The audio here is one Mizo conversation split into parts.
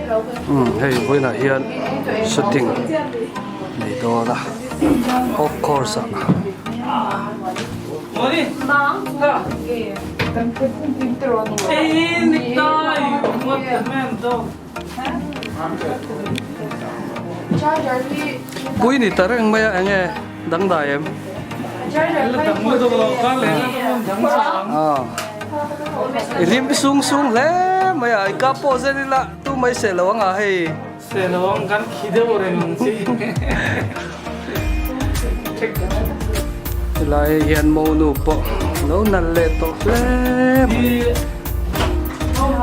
Umm hei vawiinah hian shooting nei dawn a off course ah. Pui ni ta reng mai a enge dangdai em? I hlim sung sung hle mai a, i kap pawh zen ila tu mai seh lo anga hei. Seh lo ang kan khi deuh reng ang chi. Helai hian monu pawh lo nalh leh tawh hle mai.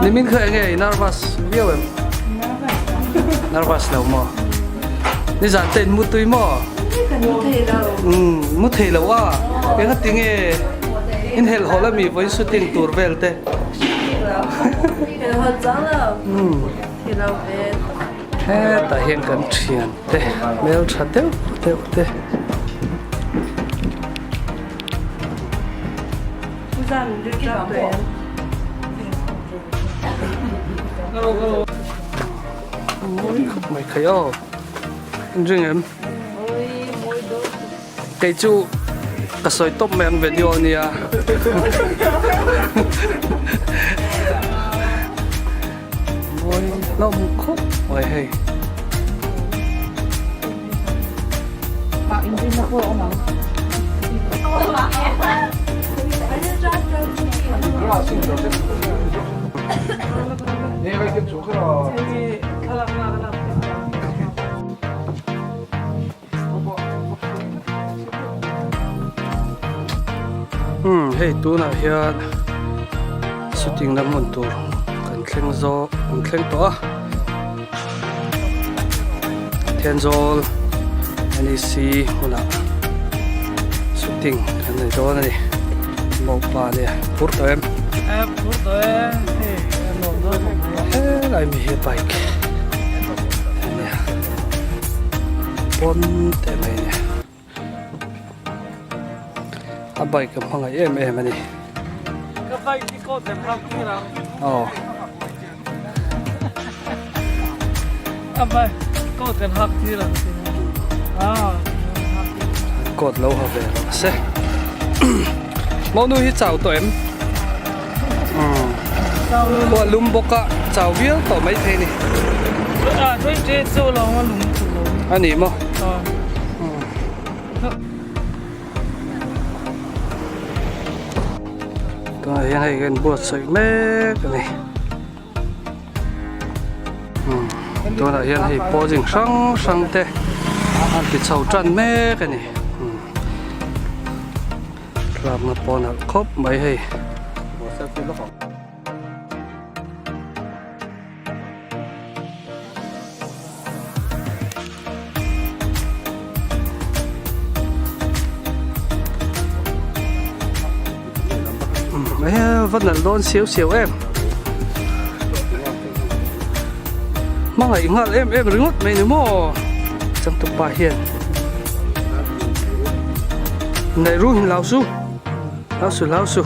Nimin kha enge i nervous viau em? Nervous lo maw? Nizan te in mu tui maw? Umm mu thei lo a, enga tinge in helh hawlh ami vawiin shooting tur vel te? Hetah hian kan thian te hmeltha deuh deuh te. Mawi khawp mai khai aw in ring em kei chu ka sawi tawp mai ang video ania mawi hlawm khawp mai hei. Umm hei tunah hian shooting na hmun tur kan thleng zawk kan thleng tawh a Thenzawl NEC hmunah shooting kan nei dawn a ni mopa nia phur tawh em phur tawh e hei a nuam dawn khawp mai helai mi hi bike ania pawn teh mai a ni a bike a hmangaih em em a ni ka bike hi kawt em hak tir ang aw a bike kawt kan hak tir ang ah kawt lo ha ve rawh se monu hi chau tawh em khua lum bawk a chau viau tawh mai thei ni a ni maw tunah hian hei kan buatsaih mek a ni tunah hian hei posing hrang hrang te an ti chho tan mek a ni. Tlakna pawh nalh khawp mai hei. Va nalh dawn siau siau em. Hmangaih nghal em em ringawt mai ni maw changtupa hian Nei ru hin lau su lau su lau su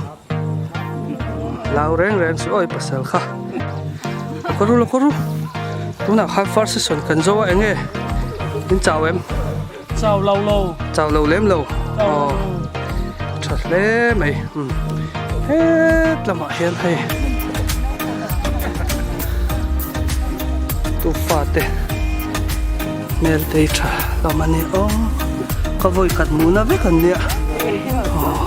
lau reng reng su oi pasal kha karu lo karu tunah khan first session kan zo a enge in chau em chau lo lo chau lo lem lo aw tha hle mai het lamah hian hei tufa te hmel te hi tha hlawm a ni aw ka vawi khat hmuhna vek an nia aw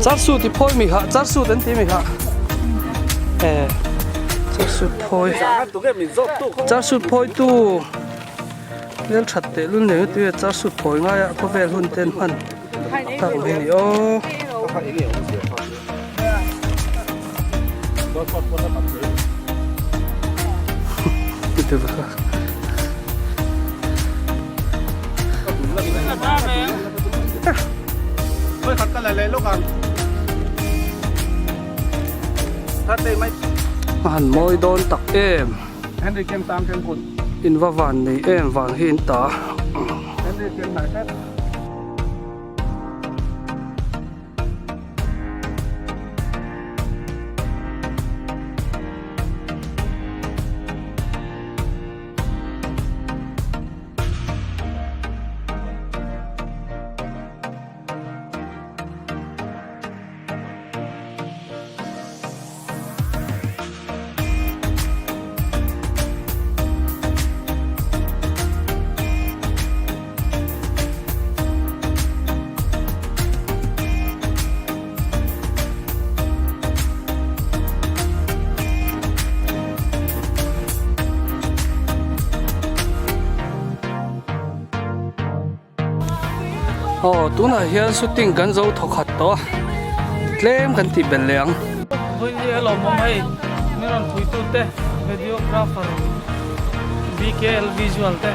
char suit i phawi mi kha char suit an ti mi kha e char suit phawi char suit phawi tu hmel that teh lul nei tui a char suit phawi ngai a khawvel hun ten hman tak mai a ni aw. A han mawi dawn tak em in va van nei em vang hi in ta. Aw tunah hian shooting kan zo thawkhat tawh a, tlem kan tih belh leh ang. Vawiin hi a lawmawm hei, min rawn puitute videographer BKL visual te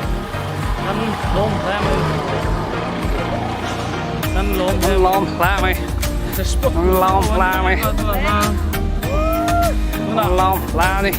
kan lawm hle mai, kan lawm hle mai, lawm hle mai, lawm hle mai, lawm hle a ni.